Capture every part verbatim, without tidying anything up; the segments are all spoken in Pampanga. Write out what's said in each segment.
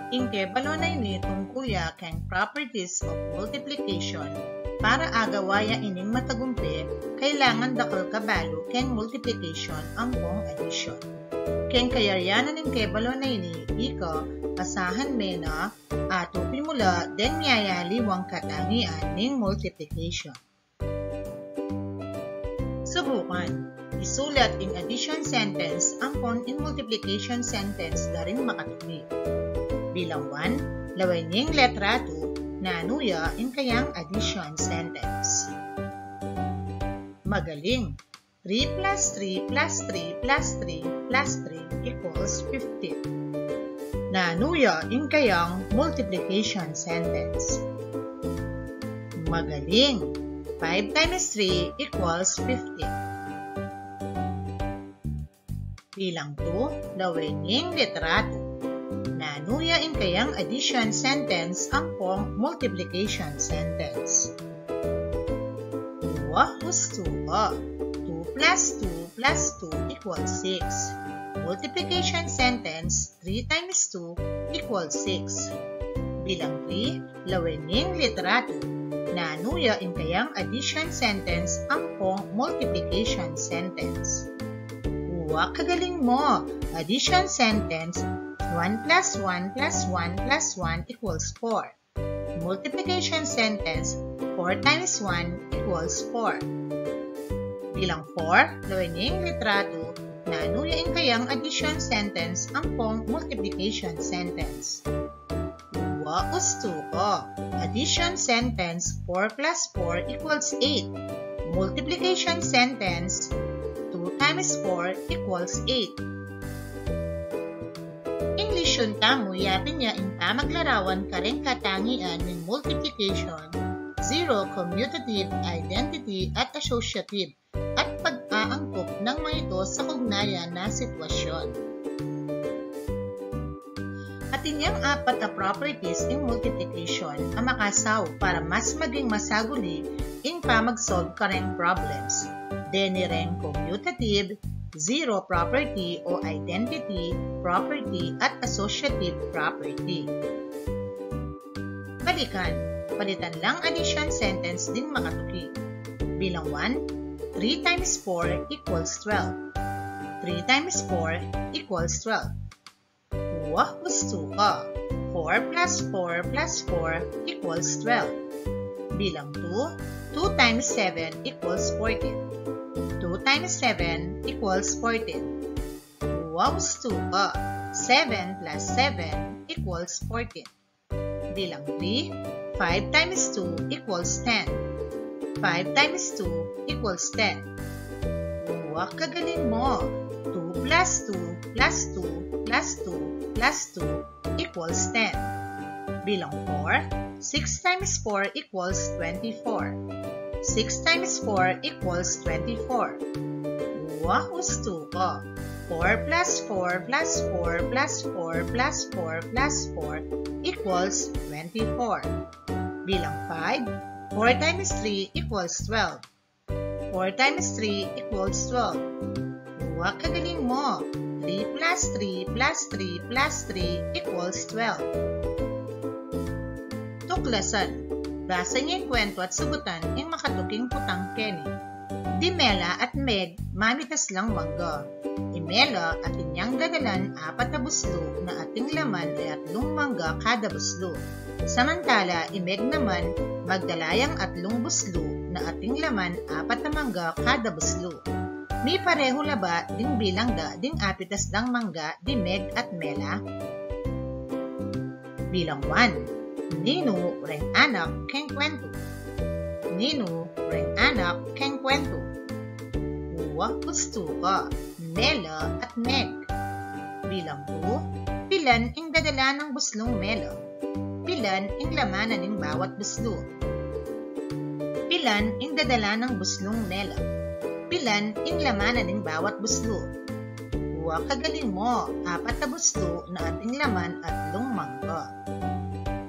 Ing kebalo na ini tungkul ya keng properties of multiplication. Para agawa ya ining matagumpe, kailangan dakal kabalu keng multiplication ampong addition. Keng kayarian na ning kebalo na ini, ika, asahan me na, atupi mu la deng miyayaliwang katangian ning multiplication. Subukan. Isulat ing addition sentence ampon ing multiplication sentence da ring makatuki. Bilang one, lawen ing letra two, nanu ya ing kayang addition sentence. Magaling. Three plus three plus three plus three plus three equals fifteen. Nanu ya ing kayang multiplication sentence. Magaling. Five times three equals fifteen. Bilang two, lawen ing letra two. Nanu ya ing kayang addition sentence ampong multiplication sentence. Wa, hustu ka. Two plus two plus two equals six. Multiplication sentence, three times two equals six. Bilang three, lawen ing letra two. Nanu ya ing kayang addition sentence ampong multiplication sentence. Wa, kagaling mo. Addition sentence, one plus one plus one plus one equals four. Multiplication sentence, four times one equals four. Bilang four, lawen ing letra two, nanu ya ing kayang addition sentence ampong multiplication sentence. Wa, hustu ka. Addition sentence, four plus four equals eight. Multiplication sentence, two times four equals eight. Ing lesyun tamu yapin ya ing pamaglarawan kareng katangian ning multiplication, zero, commutative, identity, at associative, at pag-aangkup nang mga ito sa kaugnayan na sitwasyon. Atin yang apat a properties ing multiplication a makasaup para mas maging masaguli ing pamag-solve kareng problems. Deni reng commutative, zero property o identity property at associative property. Balikan, palitan lang addition sentence ding makatuki. Bilang one, three times four equals twelve. Three times four equals twelve. Wa, hustu ka. Four plus four plus four equals twelve. Bilang two, two times seven equals fourteen. Two times seven equals fourteen. Wa, hustu ka. Seven plus seven equals fourteen. Bilang three, five times two equals ten. Five times two equals ten. Wa, kagaling mo. Two plus two plus two plus two plus two equals ten. Bilang four, six times four equals twenty-four. Six times four equals twenty-four. Wa, hustu ka. Four plus four plus four plus four plus four plus four equals twenty-four. Bilang five, four times three equals twelve. Four times three equals twelve. Wa, kagaling mo. Three plus three plus three plus three equals twelve. Tuklasan. Basa ing kwentu at sagutan ing makatuking putang keni. Di Mela at Meg mamitas lang mangga. I Mela atin yang dadalan apat a buslu na ating laman ay atlung mangga kada buslu. Samantala, i Meg naman, magdala yang atlung buslu na ating laman apat a mangga kada buslu. Miparehu la ba ding bilang da ding apitas dang mangga di Meg at Mela? Bilang one, ninu reng anak keng kwentu? Ninu reng anak keng kwentu? Wa, hustu ka. Mela at Meg. Bilang two, pilan ing dadala nang buslung Mela? Pilan ing laman na ning bawat buslu? Pilan ing dadala nang buslung Mela? Pilan ing laman na ning bawat buslu? Wa, kagaling mo. Apat a buslu na ating laman atlung mangga.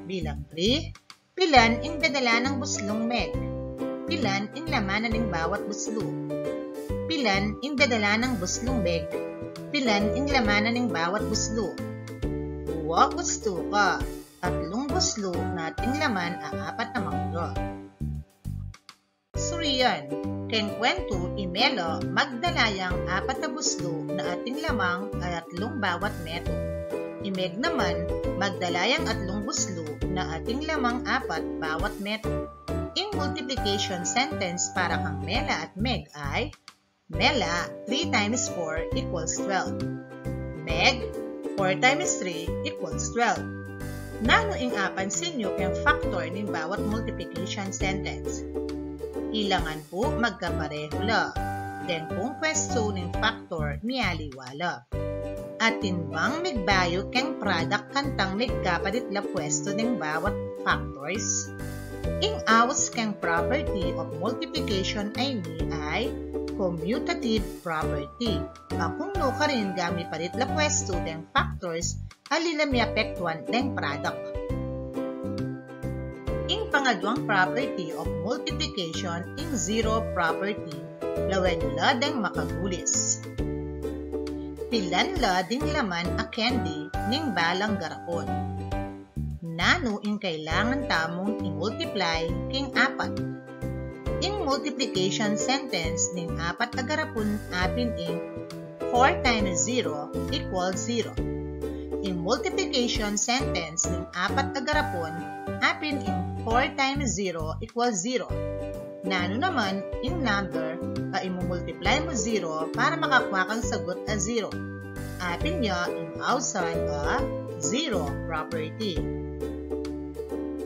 Bilang three, pilan ing dadala nang buslung Meg? Pilan ing laman na ning bawat buslu? Pilan ing dadala nang buslung Meg? Pilan ing laman na ning bawat buslu? Wa ustu ka, atlung buslu na ating laman a apat a mangga. Surian, keng kwentu, i Mela magdala yang apat a buslu na ating lamang a atlung bawat metung. I Meg naman, magdala yang atlung buslu na ating lamang apat bawat metung. Ing multiplication sentence para kang Mela at Meg ay, Mela, three times four equals twelve. Meg, four times three equals twelve. Nanu ing apansin yu keng factor ning bawat multiplication sentence? Ilangan pu magkaparehu la. Deng pung pwestu ning factor mialiwa la. Atin bang migbayu keng product kantang migkapalit la pwestu ning bawat factors? Ing aus keng property of multiplication a ini ay commutative property. Kung nukarin ga mipalit la pwestu deng factors, ali la miapektuan deng product. Ing pangaduang property of multiplication, ing zero property. Lawen yu la deng makagulis. Pilan la ding laman a candy ning balang garapun? Nanu ing kailangan tamung i-multiply king apat? Ing multiplication sentence ning apat a garapun apin ing four times zero equals zero. Ing multiplication sentence ning apat a garapun apin ing four times zero equals zero. Nanu naman ing number a imumultiply mu zero para makakua kang sagut a zero? Apin ya ing ausan a zero property.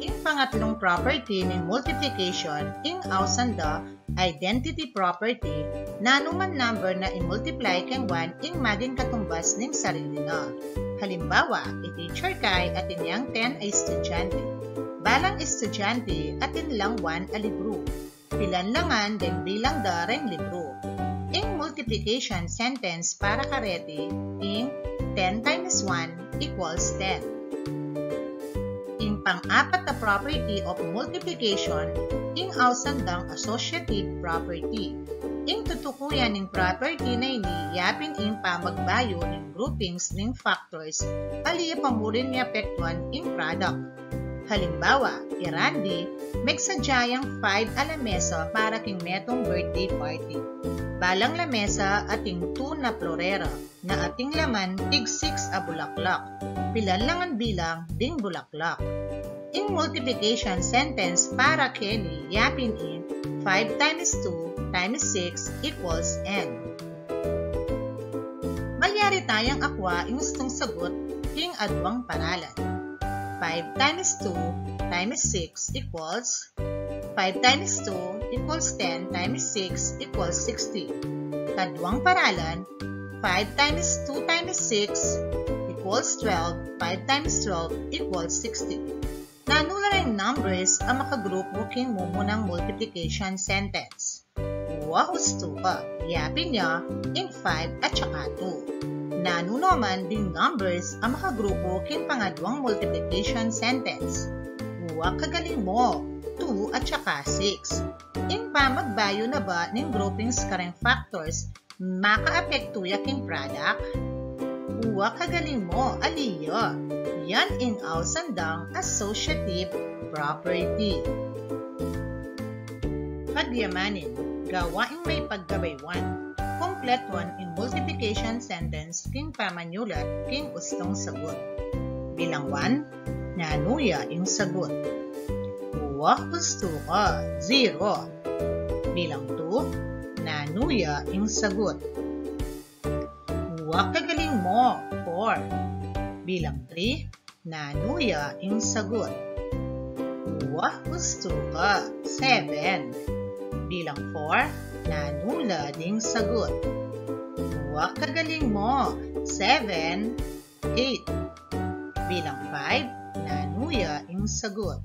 Ing pangatlung property ning multiplication, ing ausan da identity property. Nanu man number na i-multiply keng one, ing maging katumbas ning sarili na. Halimbawa, i Teacher Kai atin yang ten a estudyante. Balang estudyante atin lang one a libru. Pilan la ngan deng bilang da reng libru? Ing multiplication sentence para kareti, ing ten times one equals ten. Ing pang-apat a property of multiplication, ing ausan dang associative property. Ing tutukuyan ning property na ini yapin ing pamagbayu ning groupings ning factors, ali ya pa murin miapektuan ing product. Halimbawa, i Randy, megsadya yang five a lamesa para king metung birthday party. Balang lamesa ating two na florera, na ating laman tig six a bulaklak. Pilan la ngan bilang ding bulaklak? Ing multiplication sentence para keni yapin ing five times two times six equals n. Malyari tayang akua ing ustung sagut king aduang paralan. Five times two times six equals, five times two equals ten times six equals sixteen. Kaduang paralan, five times two times six equals twelve, five times twelve equals sixteen. Nanu la reng numbers a makagrupu king mumunang multiplication sentence? Wa ustu ka, yapin ya ing five at saka two. Nanu naman ding numbers a makagrupu king pangaduang multiplication sentence? Wa kagaling mu, two at saka six. Ing pamagbayu na ba ning groupings kareng factors makaapektu ya king product? Wa kagaling mu, ali ya. Yan ing ausan dang associative property. Pagyamanin, gawa ing may paggabayuan. Kumpletuan ing multiplication sentence king pamanyulat king ustung sagut. Bilang one, nanu ya ing sagut? Wa ustu ka, zero. Bilang two, nanu ya ing sagut? Wa kagaling mu, four. Bilang three, nanu ya ing sagut? Wa ustu ka, seven. Bilang four, nanu la ding sagut? Wa kagaling mu, seven, eight. Bilang five, nanu ya ing sagut?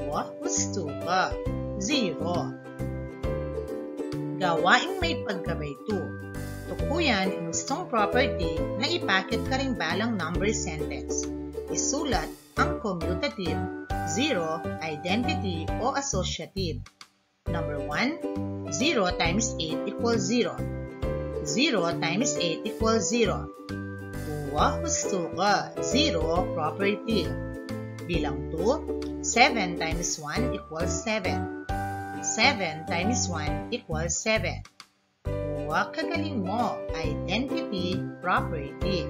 Wa ustu ka, zero. Gawa ing may pagkabay tu. Tukuyan ing ustung property na ipakit karing balang number sentence. Isulat ang commutative, zero, identity, o associative. Number one, zero times eight equals zero. Zero times eight equals zero. Wa, ustu ka, zero property. Bilang two, seven times one equals seven. Seven times one equals seven. Wa, kagaling mo, identity property.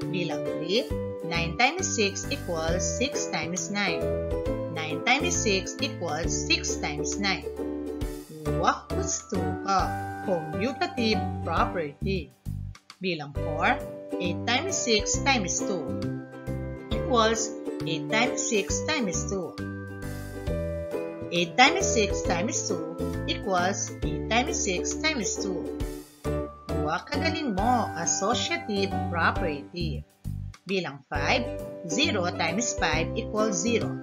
Bilang three, nine times six equals six times nine. Nine times six equals six times nine. Wa, ustu ka, commutative property. Bilang four, eight times six times two equals eight times six times two. Eight times six times two equals eight times six times two. Wa, kagaling mo, associative property. Bilang five, zero times five equals zero.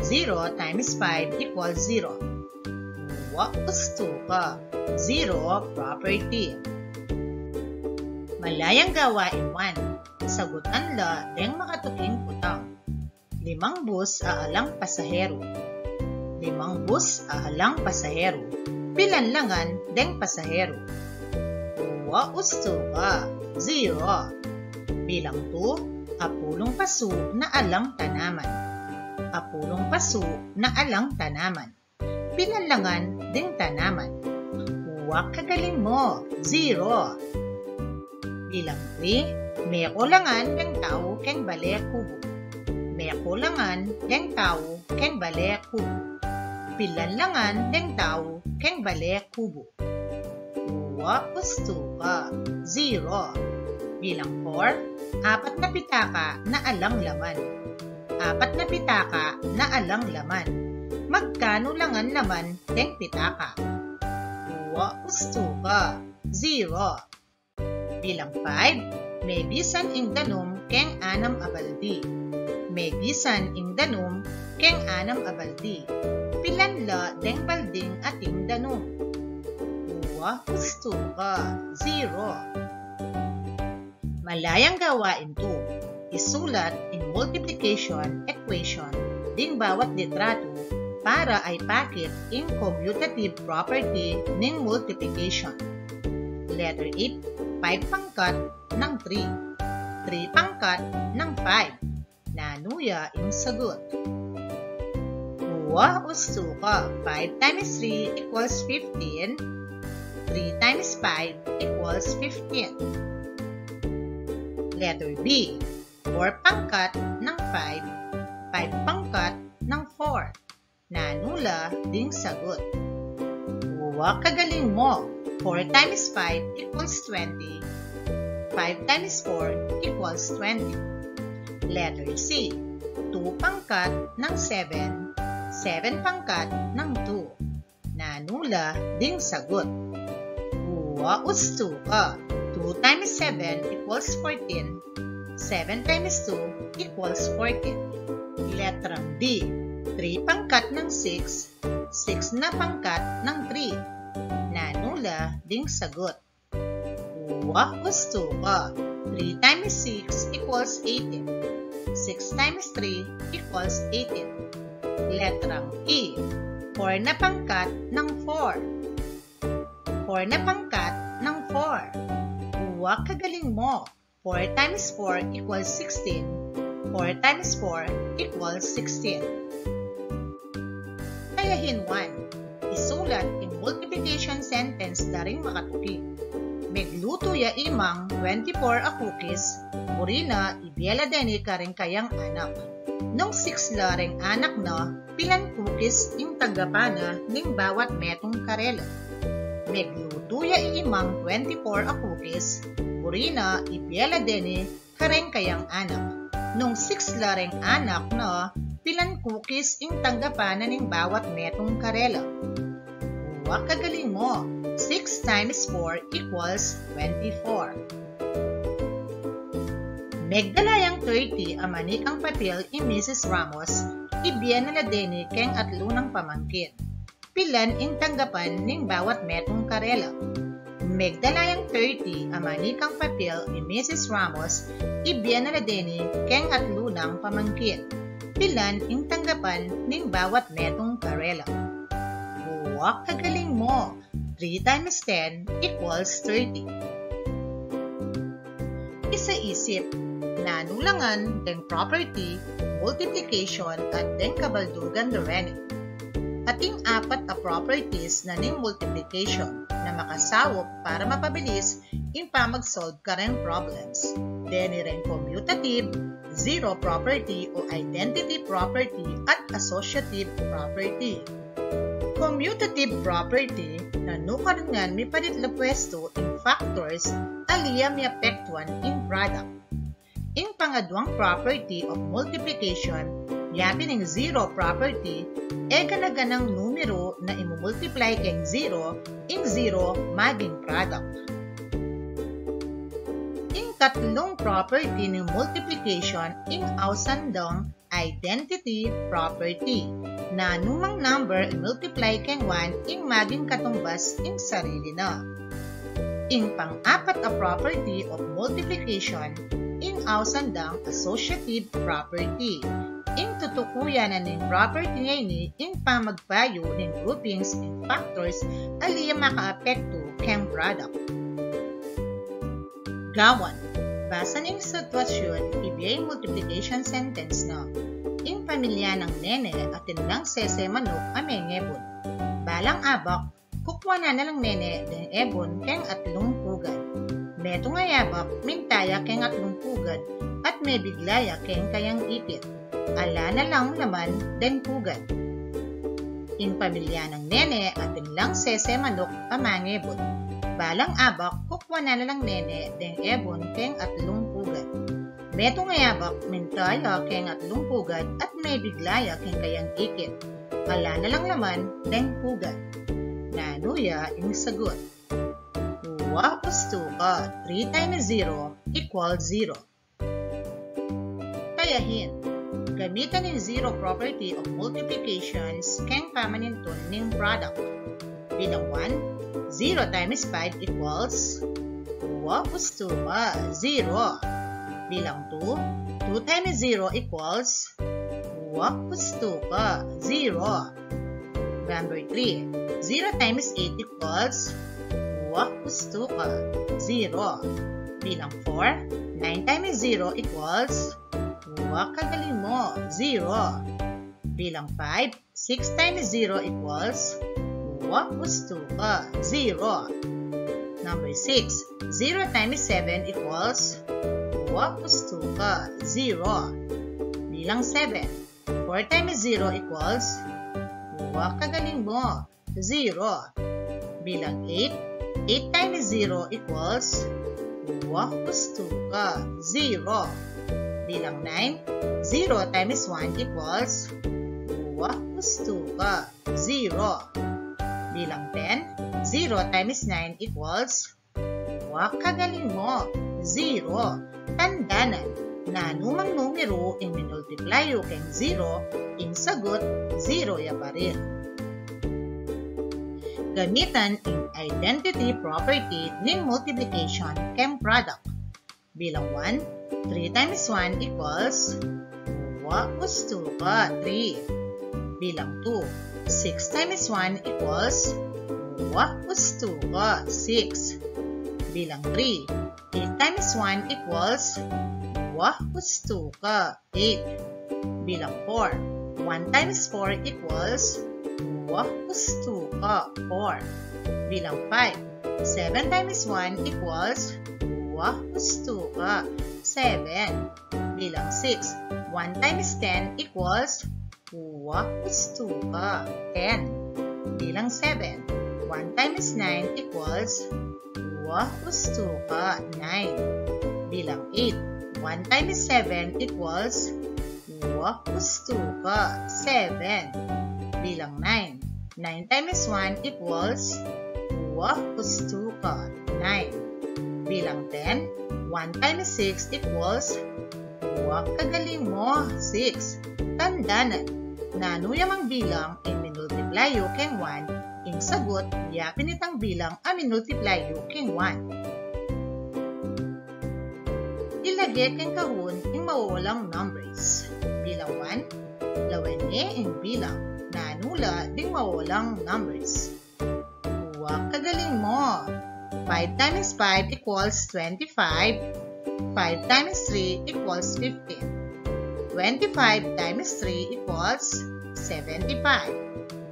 Zero times five equals zero. Wa, ustu ka, zero property. Malayang gawain one, sagutan la deng makatuking kutang. Limang bus a alang pasahero. Limang bus a alang pasahero. Pilan la ngan deng pasahero? Wa, ustu ka, zero. Bilang two, apulung pasu na alang tanaman. Apulung pasu na alang tanaman. Pilan la ngan ding tanaman? Wa, kagaling mo, zero. Bilang three, meko la ngan deng tau keng bale kubo. Meko la ngan deng tau keng bale kubo. Pilan la ngan deng tau keng bale kubo? Wa, ustu ka, zero. Bilang four, apat na pitaka na alang laman. Apat na pitaka na alang laman. Magkanu la ngan laman deng pitaka? Wa, ustu ka, zero. Bilang five, mebisan ing danum keng anam a baldi. Mebisan ing danum keng anam a baldi. Pilan la deng balding ating danum? Wa, ustu ka, zero. Malayang gawain two, isulat ing multiplication equation ding bawat litratu para aipakit ing commutative property ning multiplication. Letter A, five pangkat nang three. Three pangkat nang five. Nanu ya ing sagut? Wa, ustu ka, five times three equals fifteen. Three times five equals fifteen. Letter B, four pangkat nang five. Five pangkat nang four. Nanu la ding sagut? Wa, kagaling mo. Four times five equals twenty. Five times four equals twenty. Letter C, two pangkat nang seven. Seven pangkat nang two. Nanu la ding sagut? Wa, ustu ka. Two times seven equals fourteen. Seven times two equals fourteen. Letrang D, three pangkat nang six, six na pangkat nang three. Nanu la ding sagut? Wa, ustu ka. Three times six equals eighteen. Six times three equals eighteen. Letrang E, four na pangkat nang four. Four na pangkat nang four. Wa, kagaling mo. Four times four equals sixteen. Four times four equals sixteen. Kayahin one, isulat ing multiplication sentence da ring makatuki. Meglutu ya imang twenty-four a cookies, buri na ibie la deni kareng kayang anak. Nung six la reng anak na, pilan cookies ing tanggapan na ning bawat metung karela? Meglutu ya imang twenty-four a cookies, buri na ibie la deni kareng kayang anak. Nung six la reng anak na, pilan cookies ing tanggapan na ning bawat metung karela? Wa, kagaling mo. Six times four equals twenty-four. Megdala yang thirty a manikang papel i Misis Ramos, ibie na la deni keng atlu nang pamangkin. Pilan ing tanggapan ning bawat metung karela? Megdala yang thirty a manikang papel i Misis Ramos, ibie na la deni keng atlu nang pamangkin. Pilan ing tanggapan ning bawat metung karela? Wa, kagaling mo. Three times ten equals thirty. Isa-is, Isip, nanu la ngan deng property, multiplication at deng kabaldugan da reni. Ating apat a properties na ning multiplication na makasaup para mapabilis ing pamag-solve kareng problems. Deni reng commutative, zero property o identity property at associative property. Commutative property, nanu karin ngan mipalit la pwestu ing factors ali a miapektuan ing product. Ing pangaduang property of multiplication, yapin ing zero property, e gana-ganang numeru na imumultiply keng zero, ing zero maging product. Ing katlung property ning multiplication, ing ausan dang identity property. Nanu mang number i-multiply keng one, ing maging katumbas ing sarili na. Ing pang-apat a property of multiplication, ing ausan dang associative property. Ing tutukuyan na ning property ngeni, ing pamagpayu ning groupings ning factors ali a makaapektu keng product. Gawan, basa ning sitwasyun, ibie ing multiplication sentence na. Ing pamilya nang nene atin lang sese manuk a mengebun. Balang abak, kukuanan na lang nene deng ebun keng atlung pugad. Metung a yabak, minta ya keng atlung pugad at mebigla ya keng kayang ipit. Ala na lang laman deng pugad. Ing pamilya nang nene atin lang sese manuk a mangebun. Balang abak, kukuanan na lang nene deng ebun keng atlung pugad. Metung a yabak, minta ya keng atlung pugad at mebigla ya keng kayang ikit. Ala na lang laman deng pugad. Nanu ya ing sagut? Uwa ustuka, three times zero equals zero. Kaya hin, gamitan ing zero property of multiplications keng pamanintun ning product. Bilang one, zero times five equals uwa ustuka, zero. Bilang two, two times zero equals uwa ustuka, zero. Number three, zero times eight equals uwa ustuka, zero. Bilang four, nine times zero equals uwa kagaling mo, zero. Bilang five, six times zero equals uwa ustuka, zero. Number six, zero times seven equals uwa ustuka, zero. Bilang seven, four times zero equals uwa kagaling mo, zero. Bilang eight, eight times zero equals uwa ustuka, zero. Bilang nine, zero times one equals uwa ustuka, zero. Bilang ten, zero times nine equals uwa kagaling mo, zero. Tandanan, nanumang numeru ing minultiplay yu keng zero, ing sagut, zero ya pa rin. Gamitan ing identity property ning multiplication keng product. Bilang one, three times one equals uwa ustuka, three. Bilang two, six times one equals uwa ustuka, six. Bilang three, eight times one equals uwa ustuka, eight. Bilang four, one times four equals uwa ustuka, four. Bilang five, seven times one equals uwa ustuka, seven. Bilang six, one times ten equals uwa ustuka, ten. Bilang seven, one times nine equals uwa ustuka, nine. Bilang eight, one times seven equals uwa ustuka, seven. Bilang nine, nine times one equals uwa ustuka, nine. Bilang ten, one times six equals uwa kagaling mo, six. Tandanan, nanu ya mang bilang ing minultiplay yu keng one, ing sagut, yapin itang bilang a minultiplay yu keng one. Ilage keng kahun ing mawawalang numbers. Bilang one, lawen ne ing bilang. Nanu la ding mawawalang numbers? Uwa kagaling mo. Five times five equals twenty-five. Five times three equals fifteen. Twenty-five times three equals seventy-five.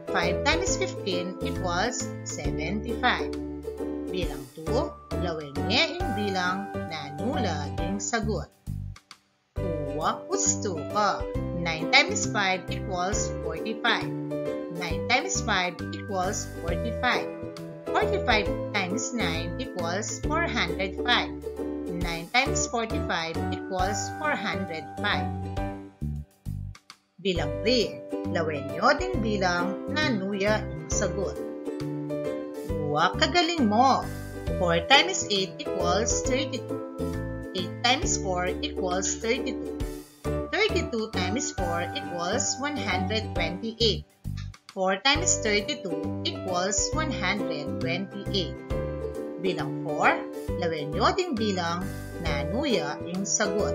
Five times fifteen equals seventy-five. Bilang two, lawen ye ing bilang nanu la ding sagut. Uwa, ustu ka. Nine times five equals forty-five. Nine times five equals forty-five. Forty-five times nine equals four hundred five. Nine times forty-five equals four hundred five. Bilang three, lawen yo ding bilang nanu ya ing sagut. Uwa, kagaling mo. Four times eight equals thirty-two. Eight times four equals thirty-two. Thirty-two times four equals one hundred twenty-eight. Four times thirty-two equals one hundred twenty-eight. Bilang four, lawen yo ding bilang nanu ya ing sagut.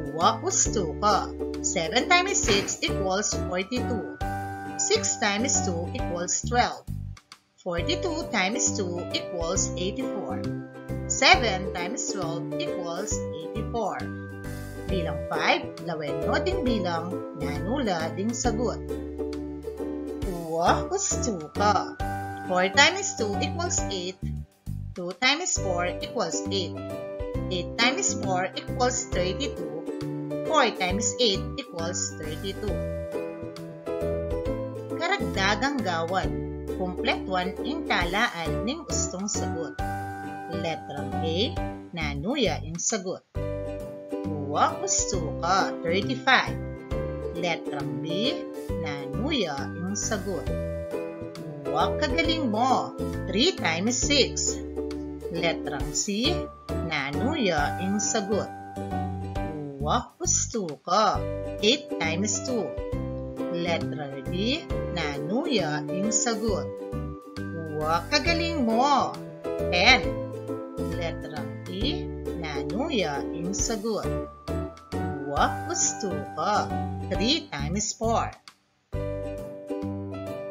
Uwa, ustu ka. Seven times six equals forty-two. Six times two equals twelve. Forty-two times two equals eighty-four. Seven times twelve equals eighty-four. Bilang five, lawen yo ding bilang nanu la ding sagut. Uwa, ustu ka. Four times two equals eight. Two times four equals eight. Eight times four equals thirty-two. Four times eight equals thirty-two. Karagdagang gawan, kumpletuan ing talaan ning ustung sagut. Letrang A, nanu ya ing sagut. Uwa, ustu ka, thirty-five. Letrang B, nanu ya ing sagut. Uwa, kagaling mo, three times six. Letrang C, nanu ya ing sagut. Uwa, ustu ka, eight times two. Letra D, nanu ya ing sagut. Uwa, kagaling mo, ten. Letrang E, nanu ya ing sagut. Uwa, ustu ka, three times four.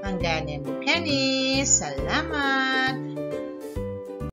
Hangganan mu keni, salamat.